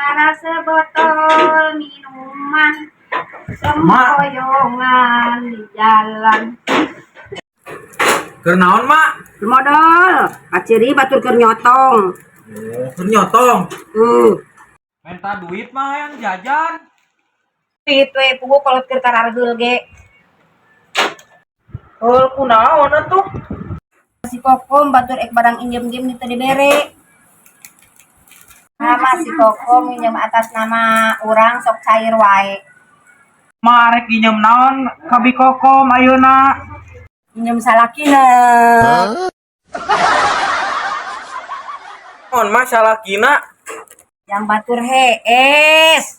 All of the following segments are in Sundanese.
Karena sebotol minuman sempoyongan di jalan. Keur naon, Mak? Modal, kaciri batur keur nyotong. Oh, keur nyotong. Minta duit mah yang jajan. Duit we pugu kolot keur karargeul ge. Heul kunaon atuh? Si Kokom batur ek barang injem-injem di teu dibere. Nama si Kokom minjem atas nama urang sok cair wae. Marek injem naon ka Bi Kokom ayeuna? Injem salakina. Naon mah salakina? Yang batur hees.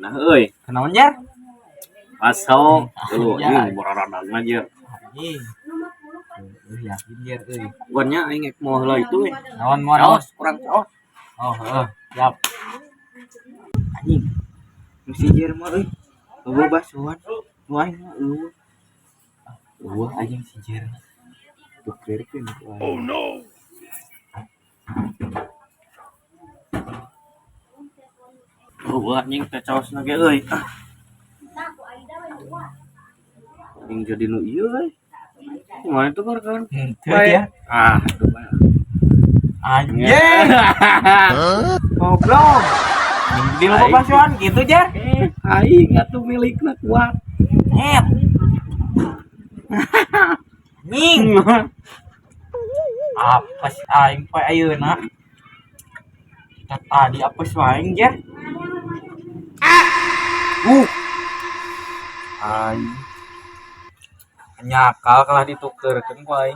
Nah euy, Kunaon, Jer? baso tuh Ya. ini boraradang aja. Anjing. Euy, yakin Jer euy. Bukannya aing ek mau heula itu eh. Naon moal naon? Caos, kurang caos. Oh, heeh, siap. Anjing. Nu si Jer mah euy. Eueuh basuhan. Nu aing mah eueuh. Eueuh anjing si Jer. Tukeurkeun ku aing. Oh no. Oh, anjing teh caosna ge euy. Ah. Anjing jadi nu ieu euy. Kumaha itu kan? Henteu ya. Ah, aduh, bae. Anjing. Goblok. Anjing di loba basuhan gitu, Jer. Eh, aing atuh milikna kuat. Nyet. Anjing. Apa sih aing poe ayeuna? Kita tadi apa sih aing, Jer? Aing. Nyakal kalah ditukerkeun ku aing.